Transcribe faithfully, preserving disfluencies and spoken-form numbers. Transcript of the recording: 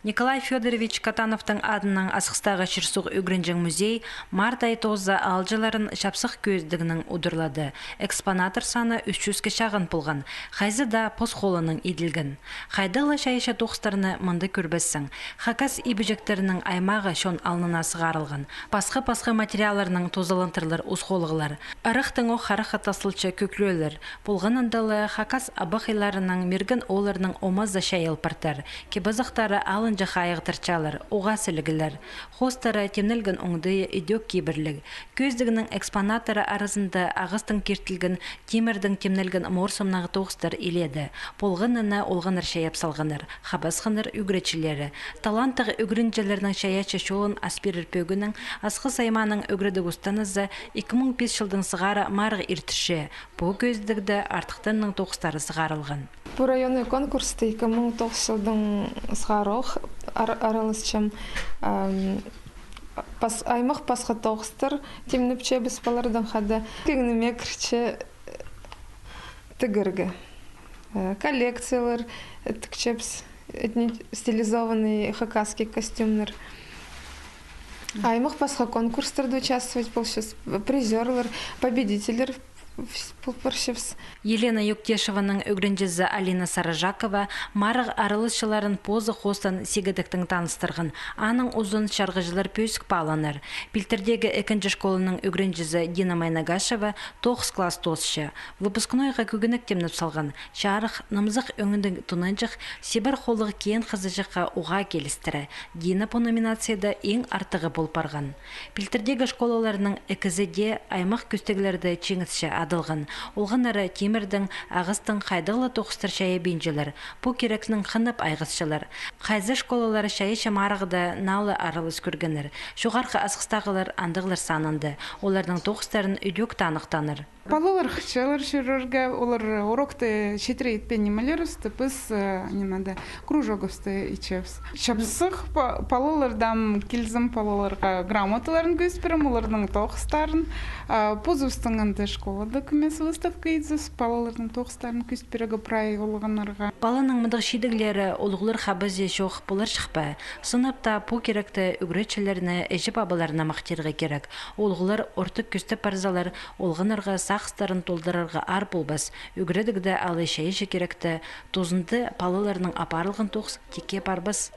Николай Фёдорович Катановтың адынаң Асхыстағы чир-суғ ӱгренҷең музей март ай тооза аалҷыларын чапсых кӧзідігнең удурлады. Экспонаттар саны ӱс чӱске чағын полған, хайзы даа пос холынаң иділген. Хайдағ ла чайаачы тоғыстарны мында кӧрбессің. Хакас ибіҷектерінің аймағы чон алнына сығарылған. Пасха-пасха материалларнаң тозаландырылар ус холығлар. Ырахтаң ох харахха тасталча кӧклӧлер. Полған анда ла хакас абахайларының, мирген оолларның омазы чайыл партыр. Кип-азахтары алынҷа хайығ тартчалар, уғаа сіліглер. Хоостары тимнелген оңдайы идӧк кибірліг. Кӧзідігнің экспонаттары аразында ағастаң киртілген, тимірдең тимнелген морсымнағы тоғыстар иледе. Полғанын олғаннар чайап салғаннар, хабасханнар ӱгретчілері. Таланттығ ӱгренҷілернің чайаачы чолын ас пирер пӧгінең Асхыс аймааның ӱгредіг устаназы ікі муң пис чылдаң сығара марығ иртірче. Пу кӧзідігде артыхтарның тоғыстары сығарылған. Пу районный конкурста ікі муң тоғыс чылдаң сығара ох ар-, араласчам. Ам, пас-, аймах пасха тоғыстар тимнепчебіс палардаң хада. Кеңнеме кірче тігерге. Э, коллекциялар тікчебіс, этни-, стилизованный хакасский костюмнар. Аймах пасха конкурстарда участвовать полчабыс, призёрлар, победительлер пол парчабыс. Елена Юктешеваның ӱгренҷізі Алина Сарыжакова марығ араласчыларын позы хоостаң сигедектең таныстырған. Аның узын чарғыҷылар пӧзік пааланар. Пилтірдегі ікінҷі школаның ӱгренҷізі Дина Майнагашева тоғыс класс тоосча. Выпускнойға кӧгенек тимнеп салған. Чарых, нымзах ӧңнең тунанҷых, сибір холлығ киен хызыҷахха уғаа килістіре. Дина пу номинацияда иң артығы пол парған. Пилтірдегі школаларның ікізі дее аймах кӱстеглерде чиңісче адалған. Олғаннары тимірдең, ағастаң хайдағ ла тоғыстар чайабинчалар. Пу кирекнең хынып айғасчалар. Хайзы школалар чайаачы марығда наа ла аралас кӧргеннер. Чоғархы Асхыстағылар андағлар санында. Оларның тоғыстарын идӧк таныхтааннар. Палалар хынчалар чӧрерге, олар урокты читіре итпеен нимелерібісті піс, э, нимеде, кружогыбыста итчебіс. Чапсых па-, палаларнаң килзем, палаларға грамоталарын кӧзіт пирем, оларның тоғыстарын. А, позыбыстың анда школада кӧмес выставка идібіс, палаларның тоғыстарын кӧзіт пирерге прай олғаннарға. Паланың мындағ чидіглері улуғлар хабазы чох поларҷых па? Сынап таа, пу киректе ӱгретчілерні, іҷе-пабаларны махтирға кирек. Улуғлар ортых кӱстеп парзалар, олғаннарға сағыстарын толдырарға аар полбас. Ӱгредігде алай чайаачы киректе тузында палаларның апарылған тоғыс тикке парбас.